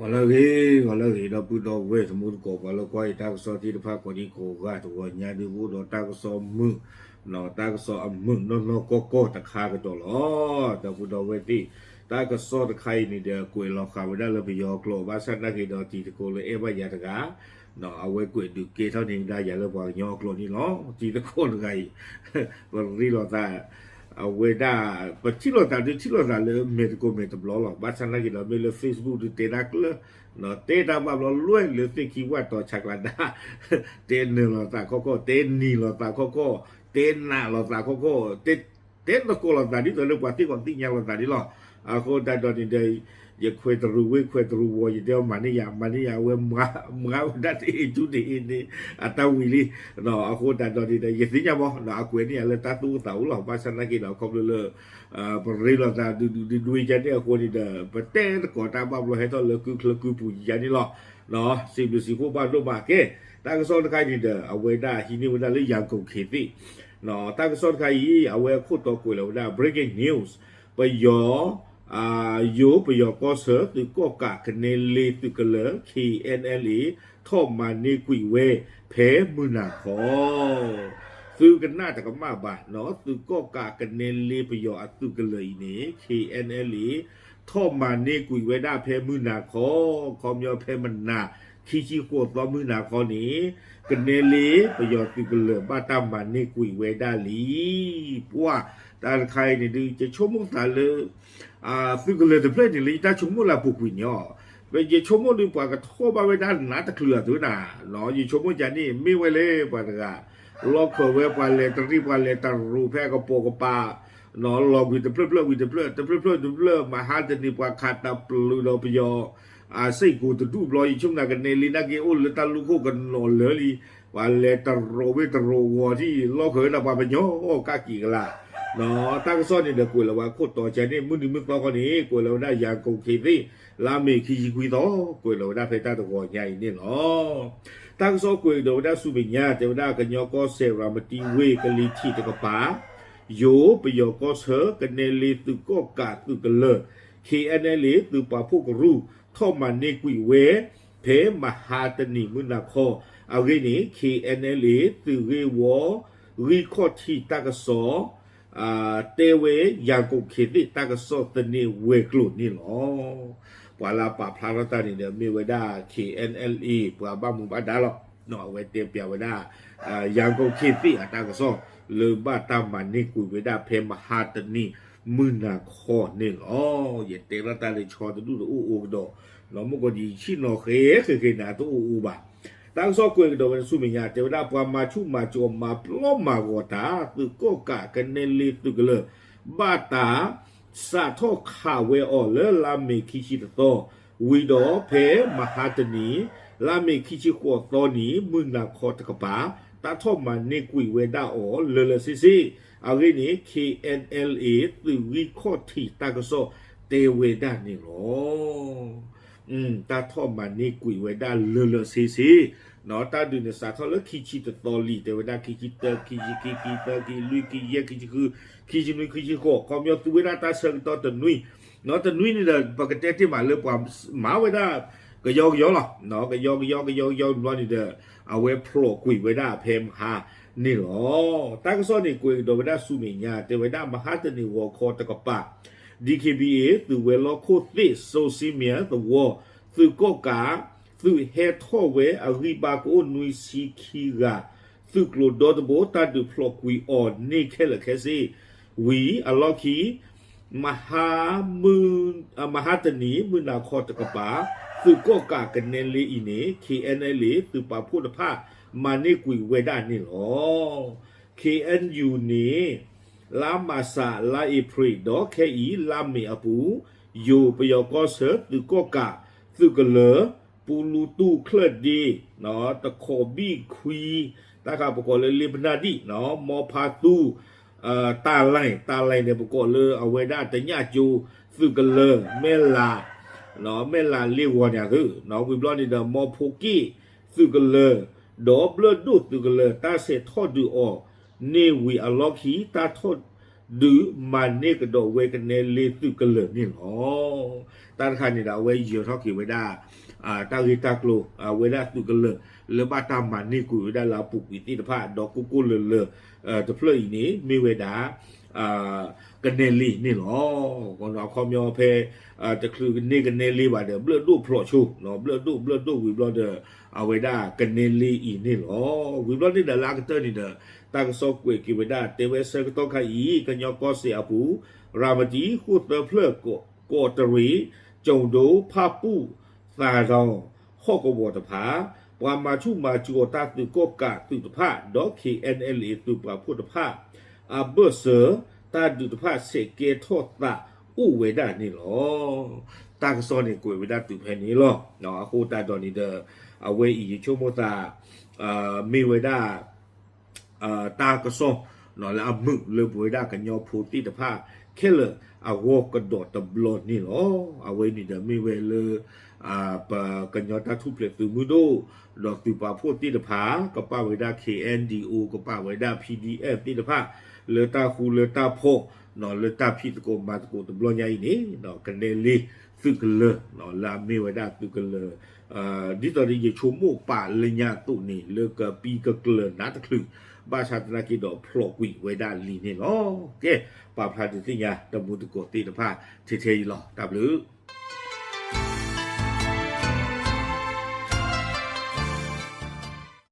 ဂီၤလၢအဂ့ၤ, ဂီၤလၢအဂ့ၤ ဒီပုၢ်ဒီဝဲၢ် သမူသကိး ပှၤလၢကွၢ်အံၤတၢ်ကစီၣ်သ့ၣ်တဖၣ် ကိးဒံကိးဂၤ တဂီၤညါဒုး ပအိၣ်ဒီးတၢ်ကစီၣ်မုာ်, တၢ်ကစီၣ်အမုာ်နီၢ်နီၢ်ကီၢ်ကီၢ်တခါကဒီးလီၤ. ဒီပုၢ်ဒီဝဲၢ်သ့ၣ်, တၢ်ကစီၣ်တခါအံၤန့ၣ်ဒီး ကွဲးလီၤဃာ်ဝဲဒၣ်လၢပယီၤကျိာ် ဘၣ်ဆၣ်နာ်က့ၤဒီး တံၤသကိးလၢအဲၣ်ဘၣ်ယၤတဂၤ အဝဲကွဲးဒုးကဲထီၣ်န့ၢ်ဝဲဒၣ်ယၤလၢပှၤကညီကျိာ်န့ၣ်လီၤ. တံၤသကိးတဂၤအံၤ ပရ့လိာ်သး, အဝဲဒၣ် ပထံၣ်လိာ်သးဒုးထံၣ်လိာ်သးလၢမဲာ်သကိးမဲာ်တဘျီလီၤ. ဘၣ်ဆၣ်နာ်က့ၤဒီး မ့ၢ်လၢ Facebook ဒုးတဲတၢ်ကျၢၢ်, တဲတၢ်ဘၣ်ဘျီလွဲၢ်လၢသ့ၣ်ခံဝၣ်တီၤဆးကျးဒၣ်, တဲနၢၤလိာ်သးခီခီၣ်, တဲနံၤလိာ်သးခီခီၣ်, တဲနးလိာ်သးခီခီၣ်, တဲသကိးလိာ်သးဒ်သိးလၢပှၤသ့ၣ်ကီးသ့ၣ်ညါလိာ်သးန့ၣ်လီၤ. အဃိသတးဒီးန့ၣ်ဒီး ယခွဲးတရူးဝ့ခွဲးတရူးဝီၤ ယတဲအီၤ မၤန့ၢ်ယၤ မၤန့ၢ်ယၤ အဝဲမၤဝဲဒၣ်တဟ့ၣ်ဆူၣ်တဟ့ၣ်န့ၣ် အတၢ်ဝံၤလံ. အဃိသတးဒီးန့ၣ်ဒီး ယသ့ၣ်ညါမး အကွဲးန့ၢ်ယၤလၢတၢ်သူၣ်အိၣ်သးအိၣ်လီၤ. ဘၣ်ဆၣ်နာ်က့ၤဒီး ခီဖျိလၢ ပရ့လိာ်သးဒုးဒုးဒွံကန့ၣ်အဃိန့ၣ်ဒီး ပတဲသကိးတၢ်ဘၣ်ဘျီဟဲထီၣ်လၢကုချၢကုပူၤယါန့ၣ်လီၤ. စံးဘျုးစံးဖှိၣ်ဘၣ်ဒိၣ်မးကဲ, တၢ်ကစီၣ်တခါအံၤန့ၣ်ဒီး အဝဲဒၣ်ဟံးန့ၢ်ဝဲဒၣ်လၢ ရန်ကုန်ခေတ်သစ် တၢ်ကစီၣ်တခါအံၤ အဝဲအခိၣ်တီကွဲးလီၤဝဲဒၣ် breaking news ပယီၤ ယိၤပယီၤကီၢ်ဆၢ သုးကီၣ်ကးကနဲလ့သုးကလၢၤ K N L A ထီၣ်မၤန့ၢ်ကွံာ်ဝဲ ဖဲမုၢ်နၤခီ သုကနၣ်တကမၣ်ဘၣ်, သုးကီၣ်ကးကနဲလ့ပယီၤအသုးကလၢၤအံၤန့ၣ် K N L A ထီၣ်မၤန့ၢ်ကွံာ်ဝဲဒၣ်ဖဲမုၢ်နၤခီ, ခီပညီဖဲမနၤ ခံဆံဃိးသီမုၢ်နၤခီန့ၣ် ကနဲလ့ပယီၤသုးကလၢၤ ဘၣ်တၢ်မၤန့ၢ်ကွံာ်ဝဲဒၣ်လံ. ပှၤတၢ်တခါအံၤန့ၣ်ဒုး ယဆိကမိၣ်သးလၢ သုးကလၢၤတဖျၢၣ်န့ၣ်လၢယတၢ်ဆိကမိၣ်လၢအပူၤကွံာ်န့ၣ်အီၤ, ယဆိကမိၣ်ဒုး ပှၤကထီၣ်ဘၣ်ဝဲဒၣ်နးတချုးအသိးနၤ, ယဆိကမိၣ်ကန့ၣ် မ့ၢ်ဝဲလၢပှၤတဂၤ လီၢ်ခၢၣ်ဝဲ ပှၤလဲၤတရံး ပှၤလဲၤတရူးဖဲအကပိာ်ကပၤ, လီၤကွံာ်တဖျၢၣ်ဖျၢၣ်ဝံၤတဖျၢၣ် တဖျၢၣ်ဖျၢၣ်တဖျၢၣ် မဟါတနံၤ ပှၤခးတၢ်ပျုၤဒီးပယီၤ အစ့ၢ်ကီးတဒူၣ်ဘျီ ယဆိကမိၣ်ကနဲလ့နာ်က့ အိၣ်လၢတၢ်လူၢ်ခိၣ်ကနီၤလၢာ်လံ, ပှၤလဲၤတရူးဝ့တရူးဝီၤထံၣ် လီၢ်ခၢၣ်ဝဲဒၣ်ပှၤပညီကၢ်က့ၤကလး တၢ်ကစီၣ်န့ၣ်ဒီး ကွဲးလီၤဝဲခိၣ်တီကန့ၣ် မုၢ်နံၤမုၢ်သီခီန့ၣ် ကွဲးလီၤဝဲဒၣ် ရန်ကုန်ခေတ်သစ် လါမ့ၤခံဆံခွံသီ ကွဲးလီၤဝဲဒၣ်ဖဲတၢ်တဂီၤညါအံၤန့ၣ်လီၤ. တၢ်ကစီၣ်ကွဲးကဒီးဝဲဒၣ်ဆူမဲာ်ညါ တဲဝဲဒၣ် ကညီကီၢ်စဲၣ် ရၤမတံဝ့ၢ် ကလံၤထံးတကပၤ ယိၤပယီၤကီၢ်ဆၢ ကနဲလ့သုးကီၣ်ကးသုးကလၢၤ K N L A သုးပာ်ဖှိၣ်ကရူၢ် ထီၣ်မၤန့ၢ်ကွံာ်ဝဲ ဖဲမဟါတနံၤမုၢ်နၤခီ အဂ့ၢ်န့ၣ် K N L A သုးဂ့ၢ်ဝီ ဂံၢ်ခီၣ်ထံးတၢ်ကစီၣ် တဲဝဲ ရန်ကုန်ခေတ်သစ် တၢ်ကစီၣ်သန့ဝဲၤကျိၤန့ၣ်လီၤ. ပှၤလၢအပာ်ဖျါထီၣ်တၢ်န့ၣ်ဒီး မ့ၢ်ဝဲဒၣ် K N L A ပှၤဘၣ်မူဘၣ်ဒါလီၤ. အဝဲတဲပျးဝဲဒၣ် ရန်ကုန်ခေတ်သစ် အတၢ်ကစီၣ် လၢဘၣ်တၢ်မၤန့ၢ်ကွံာ်ဝဲဒၣ်ဖဲမဟါတနံၤ မုၢ်နၤခီန့ၣ်လီၤ. ယတဲထီၣ်တၢ်လၢဆီတဒူၣ်တအိၣ်အိၣ်ကဒီး မ့ၢ်ကီးဒ်ဆ့ၣ်နီၤဃဲဃဲဃဲန့ၣ် အတအိၣ်အိၣ်ဘၣ်. တၢ်ကစီၣ်ကွဲးကဒီးဝဲဆူမဲာ်ညါ တဲဝဲဒၣ် ပှၤမၤဆူၣ်မၤစိးမၤပျီမၤဂီၤတၢ် သုးကီၣ်ကးကနဲလ့သုးကလၢၤ ဘၣ်တၢ် စးထီၣ်ခးဝဲအီၤလၢလါမ့ၤခံဆံတသီ ဝံၤဒီးဖဲမဟါတနံၤ လါမ့ၤခံဆံဃိးသီနံၤ မုၢ်နၤခီတကပၤ တၢ်ထီၣ်မၤန့ၢ်ကွံာ်ဝဲဒၣ်အီၤလၢာ်လၢာ်ဆ့ဆ့ အဂ့ၢ်န့ၣ် K N L A သုးဂံၢ်ခီၣ်ထံးတၢ်ကစီၣ်တဲဝဲဒၣ်န့ၣ်လီၤ. တၢ်ထီၣ်မၤန့ၢ်ကွံာ်ဝဲဒၣ်လၢာ်လၢာ်ဆ့ဆ့ တၢ်ဒုးန့ၣ်စးထီၣ်လၢခံဆံတသီလံ တဲဝဲဒၣ် ခံဆံတၢ ခံဆံခံ ခံသၢ ခံလွံၢ် ခံယဲၢ် ခံဆံဃု ခံဆံနွံ ခံဆံဃိး ခီပညီသူဝဲဒၣ်တၢ်ဆၢကတီၢ်တနွံ တနွံန့ၣ်ဒီး ပကတဲတ့ၢ်မးလၢပှၤမၤဝဲဒၣ် ကယီကယီလီၤ. ကယီကယီ ကယီကယီဘျီန့ၣ်ဒီး အဝဲဖျိးကွံာ်ဝဲဒၣ်ဖဲမဟါန့ၣ်လီၤ. တၢ်ကစီၣ်န့ၣ်ကွဲးကဒီးဝဲဒၣ်ဆူမဲာ်ညါ တဲဝဲဒၣ် မဟါတနံၤဂီၤခီတကပၤ D K B A သုးဝဲၤလီၢ်ခိၣ်သ့ၣ် စိၤစံမၠဲၣ်သဝီ သုးကီၣ်ကး သုးဟဲထီၣ်ဝဲအဂံၢ်ဘါကအိၣ်နွံဆံခံဂၤ သုးကျိၤဒီတဘိ တၢ်ဒုးဖျိးကွံာ်အီၤန့ၢ်ခဲလၢာ်ခဲဆ့ ဝံၤအလီၢ်ခံ မဟါ မဟါတနံၤ မုၢ်နၤခီတကပၤ သုးကီၣ်ကးကနဲလ့အံၤန့ၣ် K N L A သုးပာ်ဖှိၣ်တဖၣ် မၤန့ၢ်ကွံာ်ဝဲဒၣ်န့ၣ်လီၤ. K N U န့ၣ် လါမးစး လါအ့ဖြ့ၣ် ဒီးခဲအံၤ လါမ့ၤအပူၤ ယိၤပယီၤကီၢ်ဆၢ သုးကီၣ်ကး သုးကလၢၤ ပူလူတူၢ်ချၢၣ်ဒ့ တခိးဘံၣ်ခွံ တၢ်ခါပကိးလၢလ့ပနၢ်ဒံၣ် မီဖါသူ တၢ်လဲၣ် တၢ်လဲၣ်န့ၣ် ပကိးလၢအဝဲဒၣ်တညၣ်ကၠိ သုးကလၢၤ မဲၢ်လး မဲၢ်လးလ့ဂီၤန့ၣ်သု ဝံၤဘျီန့ၣ်ဒီး မီဖိက့ၣ် သုးကလၢၤ ဒီးဘျၢၣ်ဒိၣ်သုးကလၢၤ တၢ်ဆဲးထီၣ်ဒုးအီၤန့ၢ်ဝံၤအလီၢ်ခံ တၢ်ထီၣ် ဒုးမၤန့ၢ်ကဒီးဝဲကနဲလ့သုးကလၢၤန့ၣ်လီၤ. တၢ်တခါန့ၣ်ဒီး အဝဲယၢၤထီၣ်က့ၤဝဲဒၣ် တၢ်ဂ့ၢ်တၢ်ကျိၤ အဝဲဒၣ်သုးကလၢၤ လၢဘၣ်တၢ်မၤန့ၢ်ကွံာ်ဝဲဒၣ်လၢအပူၤကွံာ်သ့ၣ်တဖၣ် ဒီးကိၢ်ကိၢ်လၢၤလၢၤ တဖျၢၣ်အံၤန့ၣ် မ့ၢ်ဝဲဒၣ် ကနဲလ့န့ၣ်လီၤ. အခီပညီဖဲ တချုးန့ၢ်ကနဲလ့ဘၣ်ဒီး ဘျၢၣ်ဒိၣ်ဖျိးဆိ ဘျၢၣ်ဒိၣ် ဘျၢၣ်ဒိၣ်ဝံၤဘျီဒီး အဝဲဒၣ်ကနဲလ့အံၤန့ၣ်လီၤ. ဝံၤဘျီန့ၣ်ဒီးလၢအကတၢၢ်န့ၣ်ဒီး တၢ်ကစီၣ်ကွဲးက့ၤဝဲဒၣ် တဲဝဲဆၢကတီၢ်ခါအံၤ ကညီကီၢ်စဲၣ်အပူၤ ရၤမတံ ဃိၣ်သၢဖျၢၣ် ကီးတရံး ကၠိၤဒိ ဖၣ်ပူၣ် သးဒီ ဟီၣ်ကဝီၤတဖၣ် ပှၤမၤဆူၣ်မၤစူၤအီၤတၢ်သုးကီၣ်ကးသုးတဖၣ် ဒီး K N L A သုးပာ်ဖှိၣ်တဖၣ် အဘၢၣ်စၢၤ တၢ်ဒုးတဖၣ်ဆဲးကဲထီၣ်သးအိၣ်ဝဲဒၣ်န့ၣ်လီၤ. တၢ်ကစီၣ်န့ၣ်ကွဲးဝဲဒၣ်တုၤဖဲန့ၣ်လီၤ. အဃိသတးဒီးန့ၣ်ဒီး အဝဲအံၤယဆိကမိၣ်သး မ့ၢ်ဝဲဒၣ် တၢ်ကစီၣ် လၢအမုာ်လၢပဝဲဒၣ်ကညီဖိသ့ၣ်တဖၣ် ခဲလၢာ်အဂီၢ်ကဒီးတဘျီန့ၣ်လီၤ. အဝဲန့ၣ်ဒီးမ့ၢ်ဝဲလၢ ပကညီတၢ်ထူၣ်ဖျဲးသုးမုၢ်ဒိၣ် ဒီးသုးပာ်ဖှိၣ်သ့ၣ်တဖၣ် ကပာ်ဝဲဒၣ် K N D O ကပာ်ဝဲဒၣ် P D F သ့ၣ်တဖၣ် လၢတၢ်ဃူလၢတၢ်ဖိး လၢတၢ်ဖံးသကိးမၤသကိးတဘျီညါအံၤန့ၣ် ကနဲလ့သုးကလၢၤ လၢအမ့ၢ်ဝဲဒၣ်သုးကလၢၤ ဒ်သိးဒီးယဆိကမိၣ်ပာ်လၢညါအသိးန့ၣ် လၢကပံကကျၢၤနးတချုး ဘၣ်ဆၣ်သနာ်က့ဒီးဖျိးကွံာ်ဝဲဒၣ်လံန့ၣ်လီၤ. ကဲ ပာ်ဖျါဒုးသ့ၣ်ညါတမူသကိးသ့ၣ်တဖၣ် ထဲထဲအံၤလီၤ. တၢ်ဘျုး